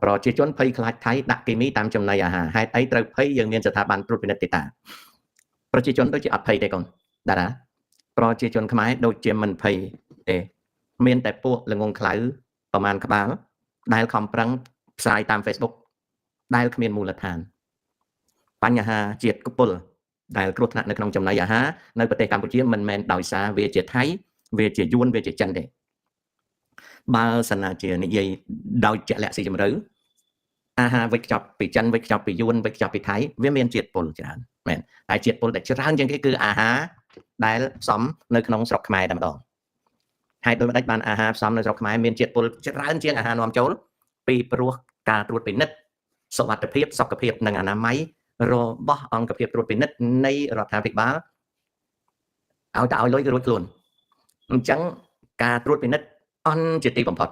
ប្រជាជនភ័យខ្លាចថៃដាក់គីមីតាមចំណីអាហារហេតុអីត្រូវភ័យយើងមានស្ថាប័នត្រួតពិនិត្យទេតាប្រជាជនដូចជាអត់ភ័យទេកូនតារាប្រជាជនខ្មែរដូចជាមិនភ័យទេមានតែពួកល្ងងខ្លៅប្រមាណក្បាលដែលខំប្រឹងផ្សាយតាម Facebook ដែលគ្មានមូលដ្ឋានបញ្ហាជាតិកពុលដែលគ្រោះថ្នាក់នៅក្នុងចំណីអាហារនៅប្រទេសកម្ពុជាមិនមែនដោយសារវាជាថៃវាជាយួនវាជាចិនទេបើសិនណាជានិយាយដោយជាក់លាក់ស៊ីជម្រៅអាហារវិចខ្ចប់ពីចិនវិចខ្ចប់ពីយួនវិចខ្ចប់ពីថៃវាមានជាតិពុលច្រើនមែនតែជាតិពុលដែលច្រើនជាងគេគឺអាហារដែលផ្សំនៅក្នុងស្រុកខ្មែរតែម្ដងហើយដូចម្ដេចបានអាហារផ្សំនៅស្រុកខ្មែរមានជាតិពុលច្រើនជាងអាហារនាំចូលពីព្រោះការត្រួតពិនិត្យសុវត្ថិភាពសុខភាពនិងអនាម័យរបស់អង្គភាពត្រួតពិនិត្យនៃរដ្ឋាភិបាលឲ្យតែឲ្យលុយគឺរួចខ្លួនអញ្ចឹងការត្រួតពិនិត្យអន់ជាទីបំផុត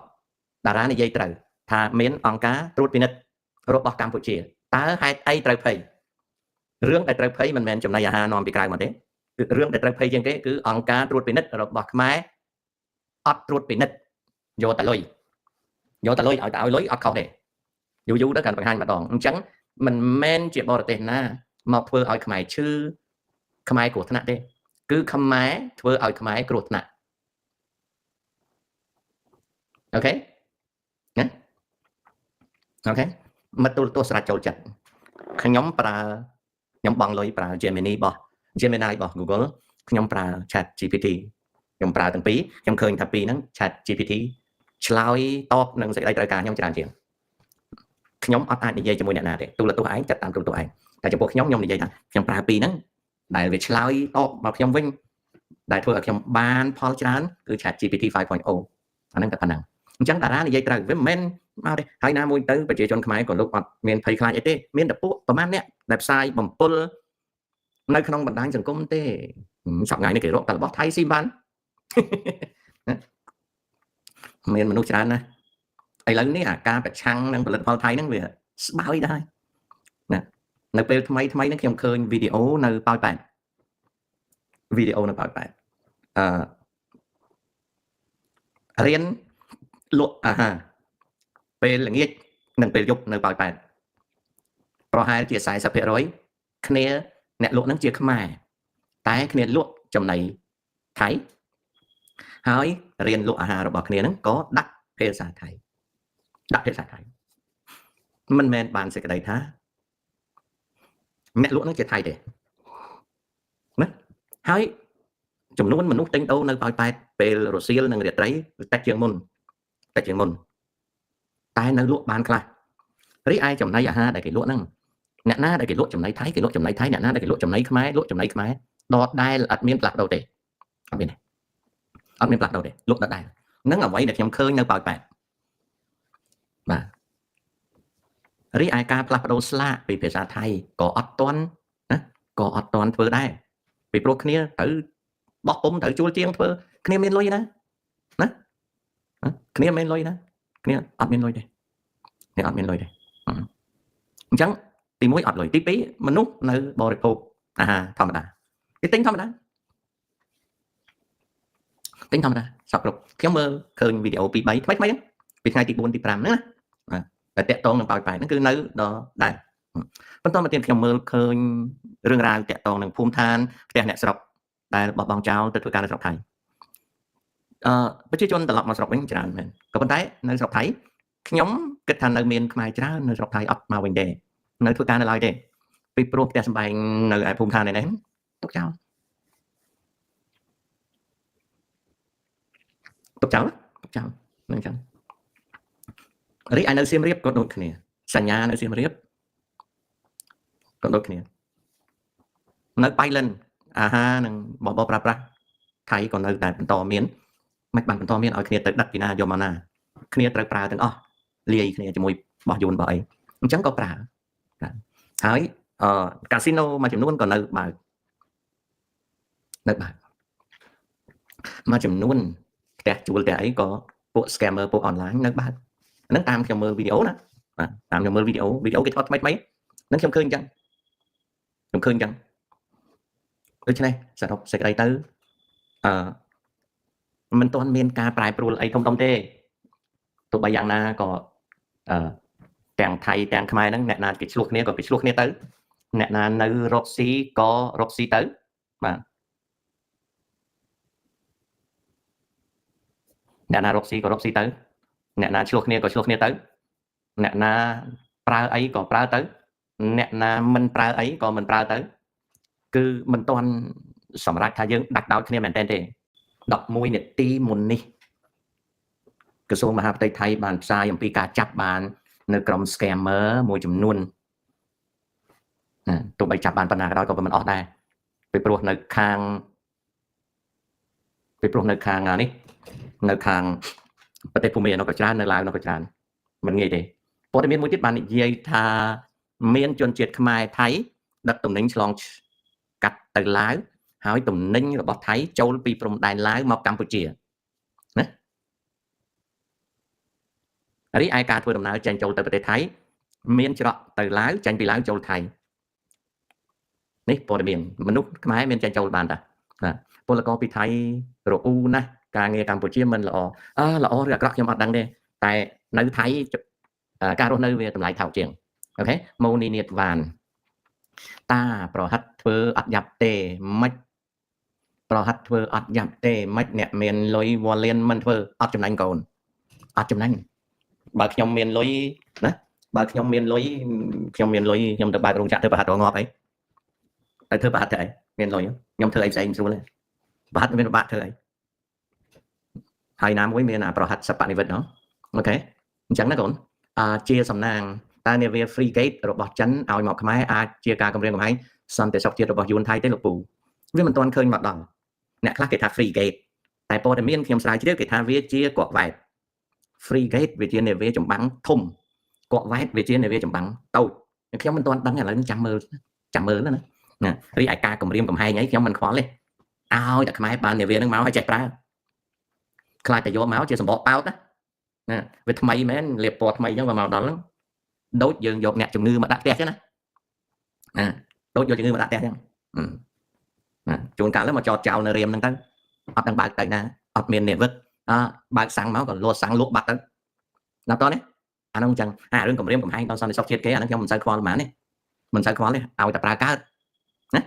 តារានិយាយត្រូវថាមានអង្គការត្រួតពិនិត្យរបស់កម្ពុជាតើហេតុអីត្រូវភ័យរឿងដែលត្រូវភ័យមិនមែនចំណីអាហារនាំពីក្រៅមកទេគឺរឿងដែលត្រូវភ័យជាងគេគឺអង្គការត្រួតពិនិត្យរបស់ខ្មែរអត់ត្រួតពិនិត្យយកតែលុយយកតែលុយឲ្យតែឲ្យលុយអត់ខុសទេយូរយូរទៅកាន់បង្ហាញម្ដងអញ្ចឹងមិនមែនជាបរទេសណាមកធ្វើឲ្យខ្មែរឈឺខ្មែរគ្រោះថ្នាក់ទេគឺខ្មែរធ្វើឲ្យខ្មែរគ្រោះថ្នាក់អូខេណាអូខេមកទូរទស្សន៍ស្រាច់ចូលចិត្តខ្ញុំប្រើខ្ញុំបង់លុយប្រើ Gemini របស់ Gemini របស់ Google ខ្ញុំប្រើ Chat GPT ខ្ញុំប្រើទាំងពីរខ្ញុំឃើញថាពីរហ្នឹង Chat GPT ឆ្លើយតបនឹងសេចក្តីត្រូវការខ្ញុំច្រើនជាងខ្ញុំអត់អាចនិយាយជាមួយអ្នកណាទេទូរទស្សន៍ឯងចាត់តាមទូរទស្សន៍ឯងតែចំពោះខ្ញុំខ្ញុំនិយាយថាខ្ញុំប្រើពីរហ្នឹងដែលវាឆ្លើយតបមកខ្ញុំវិញដែលធ្វើឲ្យខ្ញុំបានផលច្រើនគឺ Chat GPT 5.0 អាហ្នឹងតែប៉ុណ្ណឹងអញ្ចឹងតារានិយាយត្រូវវាមិនមែនមកទេហើយណាមួយទៅប្រជាជនខ្មែរក៏លោកអត់មានភ័យខ្លាចអីទេមានតែពួកប្រហែលអ្នកដែលផ្សាយបំពុលនៅក្នុងបណ្ដាញសង្គមទេសប្តាហ៍នេះគេរកតែរបស់ថៃស៊ីបានមានមនុស្សច្រើនណាស់ឥឡូវនេះអាការប្រឆាំងនឹងផលិតផលថៃហ្នឹងវាស្បើយដែរណានៅពេលថ្មីថ្មីហ្នឹងខ្ញុំឃើញវីដេអូនៅប៉ោយប៉ែតវីដេអូនៅប៉ោយប៉ែតអឺរៀនលក់អាហារពេលល្ងាចនិងពេលយប់នៅប៉ោយប៉ែតប្រហែលជា 40% គ្នាអ្នកលក់ហ្នឹងជាខ្មែរតែគ្នាលក់ចំណីថៃហើយរៀនលក់អាហាររបស់គ្នាហ្នឹងក៏ដាក់ភាសាថៃដាក់ភាសាថៃមិនមែនបានសេចក្តីថាអ្នកលក់ហ្នឹងជាថៃទេណាហើយចំនួនមនុស្សទិញដូរនៅប៉ោយប៉ែតពេលរសៀលនិងរាត្រីតិចជាងមុនតិចជាងមុនតែនៅលក់បានខ្លះរីឯចំណីអាហារដែលគេលក់ហ្នឹងអ្នកណាដែលគេលក់ចំណីថៃគេលក់ចំណីថៃអ្នកណាដែលគេលក់ចំណីខ្មែរលក់ចំណីខ្មែរដដែលអត់មានផ្លាស់ប្ដូរទេអត់មានទេអត់មានផ្លាស់ប្ដូរទេលក់ដដែលនឹងអ្វីដែលខ្ញុំឃើញនៅប៉ោយប៉ែតបាទរីឯការផ្លាស់ប្ដូរស្លាកពីភាសាថៃក៏អត់ទាន់ណាក៏អត់ទាន់ធ្វើដែរពីព្រោះគ្នាត្រូវបោះពុំត្រូវជួលជាងធ្វើគ្នាមានលុយណាណាគ្នាមានលុយណាគ្នាអត់មានលុយទេគ្នាអត់មានលុយទេអញ្ចឹងទី1អត់លុយទី2មនុស្សនៅបរិភោគអាហារធម្មតាគេទិញធម្មតាទិញធម្មតាសពគ្រប់ខ្ញុំមើលឃើញវីដេអូ2 3ថ្មីថ្មីហ្នឹងពីថ្ងៃទី4ទី5ហ្នឹងណាបាទតែតាក់តងនឹងប៉ោយប៉ែតហ្នឹងគឺនៅដល់ដែរបន្តមកទៀតខ្ញុំមើលឃើញរឿងរ៉ាវតាក់ទងនឹងភូមិឋានផ្ទះអ្នកស្រុកដែលបោះបង់ចោលទៅធ្វើការនៅស្រុកថៃអឺប្រជាជនត្រឡប់មកស្រុកវិញច្រើនមែនក៏ប៉ុន្តែនៅស្រុកថៃខ្ញុំគិតថានៅមានខ្មែរច្រើននៅស្រុកថៃអត់មកវិញទេនៅធ្វើការនៅឡើយទេពីព្រោះផ្ទះសម្បែងនៅឯភូមិឋាននេះទុកចោលទុកចោលទុកចោលនឹងអញ្ចឹងរីឯនៅសៀមរាបក៏ដូចគ្នាសញ្ញានៅសៀមរាបក៏ដូចគ្នានៅបៃលិនអាហារនិងបបរប្រើប្រាស់ថៃក៏នៅតែបន្តមានមិនបានបន្តមានឲ្យគ្នាទៅដឹកពីណាយកមកណាគ្នាត្រូវប្រើទាំងអស់លាយគ្នាជាមួយបោះយួនបោះអីអញ្ចឹងក៏ប្រើហើយអឺកាស៊ីណូមួយចំនួនក៏នៅបើកនៅបើកមួយចំនួនផ្ទះជួលផ្ទះអីក៏ពួក scammer ពួក online នៅបើកហ្នឹងតាមខ្ញុំមើលវីដេអូណាបាទតាមខ្ញុំមើលវីដេអូវីដេអូគេថតថ្មីថ្មីហ្នឹងខ្ញុំឃើញអញ្ចឹងខ្ញុំឃើញអញ្ចឹងដូច្នេះសរុបសេចក្តីទៅអឺមិនទាន់មានការប្រែប្រួលអីធំៗទេទោះបីយ៉ាងណាក៏អឺ ទាំងថៃទាំងខ្មែរហ្នឹងអ្នកណាគេឆ្លោះគ្នាក៏គេឆ្លោះគ្នាទៅអ្នកណានៅរកស៊ីក៏រកស៊ីទៅបាទអ្នកណារកស៊ីក៏រកស៊ីទៅអ្នកណាឆ្លោះគ្នាក៏ឆ្លោះគ្នាទៅអ្នកណាប្រើអីក៏ប្រើទៅអ្នកណាមិនប្រើអីក៏មិនប្រើទៅគឺមិនទាន់សម្រាប់ថាយើងដាច់ដោយគ្នាមែនទែនទេ11នាទីមុននេះក្រសួងមហាផ្ទៃថៃបានផ្សាយអំពីការចាប់បាននៅក្រុម scammer មួយចំនួនណាទោះបីចាប់បានប៉ុណ្ណាក៏ដោយក៏មិនអស់ដែរពីព្រោះនៅខាងពីព្រោះនៅខាងនេះនៅខាងប្រទេសភូមានោះក៏ច្រើននៅឡាវនោះក៏ច្រើនមិនងាយទេព័ត៌មានមួយទៀតបាននិយាយថាមានជនជាតិខ្មែរថៃដឹកទំនិញឆ្លងកាត់ទៅឡាវហើយទំនិញរបស់ថៃចូលពីព្រំដែនឡាវមកកម្ពុជាណារីឯការធ្វើដំណើរចេញចូលទៅប្រទេសថៃមានច្រកទៅឡាវចេញពីឡាវចូលថៃនេះព័ត៌មានមនុស្សខ្មែរមានចេញចូលបានតាបាទពលករពីថៃរអ៊ូណាស់ការងារកម្ពុជាមិនល្អអើល្អឬអាក្រក់ខ្ញុំអត់ដឹងទេតែនៅថៃការរស់នៅវាតម្លៃថោកជាង OK ម៉ូនីនីតវ៉ានតាប្រហិតធ្វើអត់យ៉ាប់ទេមិនប្រហិតធ្វើអត់យ៉ាប់ទេមិនអ្នកមានលុយវ៉ាលៀនមិនធ្វើអត់ចំណេញកូនអត់ចំណេញបើខ្ញុំមានលុយណាបើខ្ញុំមានលុយខ្ញុំមានលុយខ្ញុំទៅបើករោងចក្រធ្វើប្រហិតរងាប់អីតែធ្វើប្រហិតទៅអីមានលុយខ្ញុំធ្វើអីផ្សេងស្រួលទេប្រហិតមានពិបាកធ្វើអីហើយណាមួយមានអាប្រហិតសពនិវិតណោះ OK អញ្ចឹងណាកូនជាសំណាងតើនាវា frigate របស់ចិនឲ្យមកខ្មែរអាចជាការគម្រាមកំហែងសន្តិសុខជាតិរបស់យួនថៃទេលោកពូវាមិនទាន់ឃើញមកដល់អ្នកខ្លះគេថា frigate តែព័ត៌មានខ្ញុំស្រាវជ្រាវគេថាវាជាកក់វ៉ែត frigate វាជានាវាចម្បាំងធំកក់វ៉ែតវាជានាវាចម្បាំងតូចខ្ញុំមិនទាន់ដឹងឥឡូវចាំមើលចាំមើលណាណារីឯការគម្រាមកំហែងអីខ្ញុំមិនខ្វល់ទេឲ្យតែខ្មែរបាននាវានឹងមកឲ្យចេះប្រើខ្លាចតែយកមកជាសម្បកប៉ោតណាណាវាថ្មីមែនលាបពណ៌ថ្មីអញ្ចឹងមកដល់ហ្នឹងដូចយើងយកអ្នកជំងឺមកដាក់ផ្ទះចឹងណាណាដូចយកជំងឺមកដាក់ផ្ទះចឹងណាជួនកាលមកចតចោលនៅរៀមហ្នឹងទៅអត់ដឹងបើកទៅណាអត់មាននាវិកអបើកសាំងមកក៏លួចសាំងលក់បាត់ទៅដល់តនេះអានោះចឹងអារឿងគម្រាមកំហែងដល់សន្តិសុខជាតិគេអានោះខ្ញុំមិនសូវខ្វល់ប៉ុន្មានទេមិនសូវខ្វល់ទេឲ្យតែប្រើកើតណា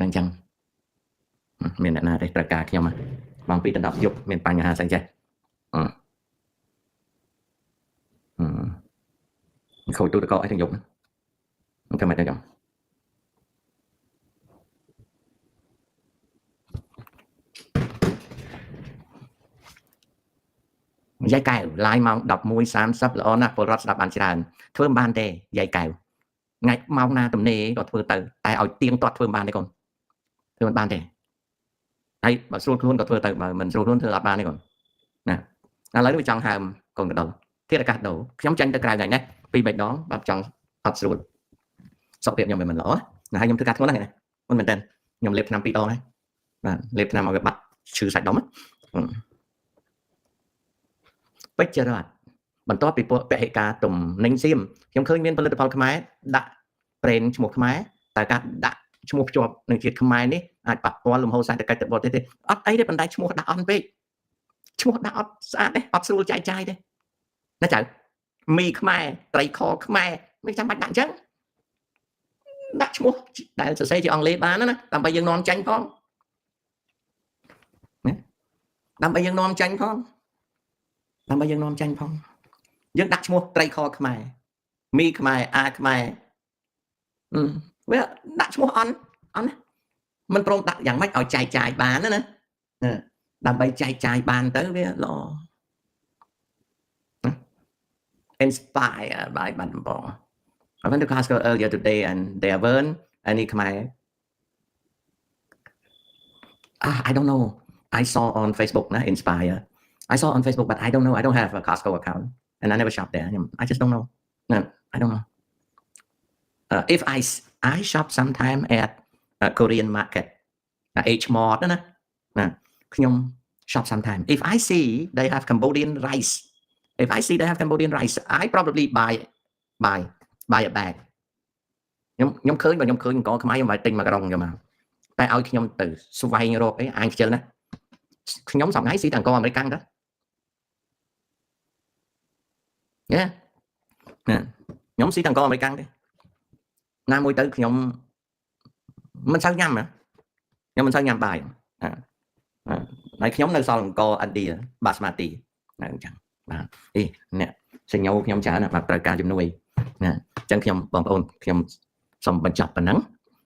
អញ្ចឹងមានអ្នកណាទេត្រូវការខ្ញុំបងពីដល់10យប់មានបញ្ហាស្អីចេះអឺខូចទូតកអីទាំងយប់ហ្នឹងធ្វើម៉េចទៅចឹងយាយកែវឡាយម៉ោង11:30ល្អណាស់ពលរដ្ឋស្ដាប់បានច្រើនធ្វើមិនបានទេយាយកែវថ្ងៃម៉ោងណាទំនេរក៏ធ្វើទៅតែឲ្យទៀងទាត់ធ្វើមិនបានទេកូនធ្វើមិនបានទេហើយបើស្រួលខ្លួនក៏ធ្វើទៅបើមិនស្រួលខ្លួនធ្វើអត់បានទេកូនណាឥឡូវនេះវាចង់ហើមកូនកដុលធាតុអាកាសដូរខ្ញុំចាញ់ទៅក្រៅថ្ងៃនេះពីរបីដងបើចង់អត់ស្រួលសុខភាពខ្ញុំមិនល្អណាហើយខ្ញុំធ្វើការធ្ងន់ណាស់ណាមិនមែនទេខ្ញុំលេបថ្នាំពីរដងហើយបាទលេបថ្នាំឲ្យវាបាត់ឈឺសាច់ដុំពេជ្ររដ្ឋបន្ទាប់ពីពហិការទំនិញសៀមខ្ញុំឃើញមានផលិតផលខ្មែរដាក់ប្រេនឈ្មោះខ្មែរតែការដាក់ឈ្មោះភ្ជាប់នឹងជាតិខ្មែរនេះអាចប៉ះពាល់លំហូរសេដ្ឋកិច្ចទៅបរទេសទេអត់អីទេប៉ុន្តែឈ្មោះដាក់អន់ពេកឈ្មោះដាក់អត់ស្អាតទេអត់ស្រួលចែកចាយទេណាចៅមីខ្មែរត្រីខខ្មែរមិនចាំបាច់ដាក់អញ្ចឹងដាក់ឈ្មោះដែលសរសេរជាអង់គ្លេសបានណាដើម្បីយើងនាំចាញ់ផងណាដើម្បីយើងនាំចាញ់ផងដើម្បីយើងនាំចាញ់ផងយើងដាក់ឈ្មោះត្រីខខ្មែរមីខ្មែរអាខ្មែរវាដាក់ឈ្មោះអន់អន់មិនព្រមដាក់យ៉ាងម៉េចឲ្យចែកចាយបានណាដើម្បីចែកចាយបានទៅវាល្អ Inspired by បាត់ដំបង I went to Costco earlier today and there weren't any Khmer. Ah, I don't know. I saw on Facebook ណា Inspire. I saw on Facebook, but I don't know. I don't have a Costco account and I never shop there. I just don't know. No, I don't know. If I shop sometime at a Korean market, H Mart ណាណាខ្ញុំ shop sometime. If I see they have Cambodian rice, if I see they have Cambodian rice, I probably buy a bag. ខ្ញុំខ្ញុំឃើញបើខ្ញុំឃើញអង្ករខ្មែរខ្ញុំបាយទិញមកក្រុងខ្ញុំមកតែឲ្យខ្ញុំទៅស្វែងរកអីអញខ្ជិលណាខ្ញុំសប្តាហ៍ស៊ីតែអង្ករអាមេរិកកាំងទៅ Yeah. ណាខ្ញុំស៊ីតែអង្ករអាមេរិកទេណាមួយទៅខ្ញុំមិនសូវញ៉ាំណាខ្ញុំមិនសូវញ៉ាំបាយណាហើយខ្ញុំនៅសល់អង្ករឥណ្ឌាបាស្មាទីនៅអញ្ចឹងបាទអីអ្នកសញ្ញោខ្ញុំច្រើនបាទត្រូវការជំនួយណាអញ្ចឹងខ្ញុំបងប្អូនខ្ញុំសូមបញ្ចប់ប៉ុណ្ណឹង។